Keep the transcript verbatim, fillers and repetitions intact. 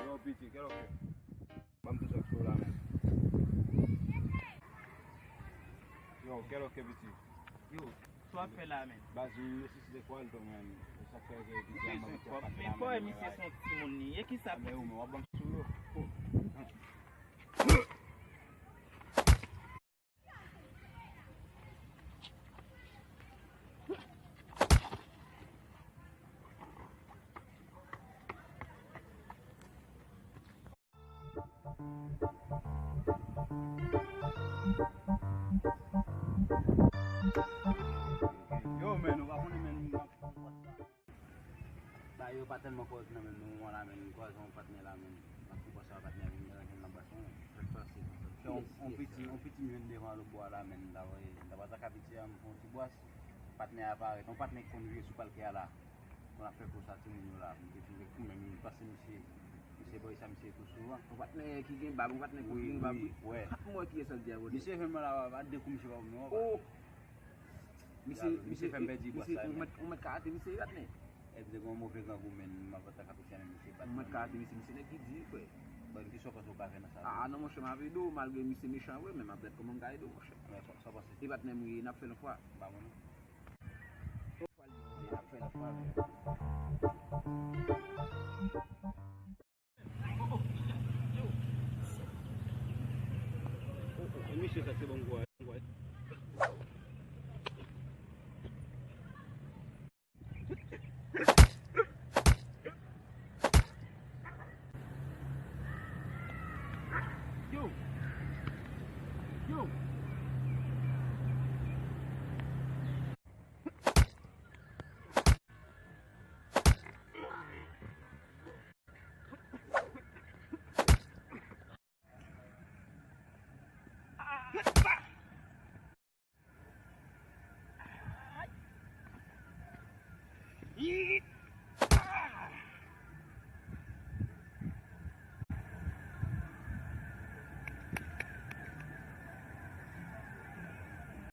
Yo, piti, kèlòske? Ban m tou sa sou la, men. Yo, kèlòske, piti? Yo, sa w ap fè la, men? Baz, m nesesite kwa l tou, men. Sa k fè ke piti a, m ap mete kòb, men fò misye se yon timoun li ye, kisa piti? Men w ap ban m sou yo. Yo, men, ou pa konnen, men, m ap Ba yo pa tèlman kòrèk nan menm nan moman la, men m kwaze yon patnè la, men m ap konprann sa patnè a vin melange l nan bwason. Fè yon, yon piti, yon piti m jwenn devan lòt bò a la, men m ta voye, m ta pa ta ka piti a, m fè yon ti bwas. Patnè a parèt, yon patnè ki konn jwe sou palkè a la. Konn ap fè kou sa timoun yo la, m te fin fè kou, men m pase misye, misye bay sa misye tou souvan. Yon patnè ki gen bab, yon patnè ki gen bab. Wi, wi, wè. Ak mwen ki esans di a kote. Misye fè m la, pa de kou misye pa pou mwen. Oh! Misye, misye fè m pèdi bwas la, ou mèt, ou mèt karate misye, patnè. Epi te gen yon move grangou, men m ap ta ka piti a, men misye bat mwen. Ou mèt karate misye, misye nèg ki di, frè. Bon, kisa w panse w ka fè nan sa? Ah, non, monchè, m ap ede w, malgre misye mechan vre, men m ap gad kòman m ka ede w, monchè. Sa w panse? E patnè m ye, n ap fè l yon fwa. Ba mwen non. N ap fè l yon fwa, men. E misye sa se bon gwa.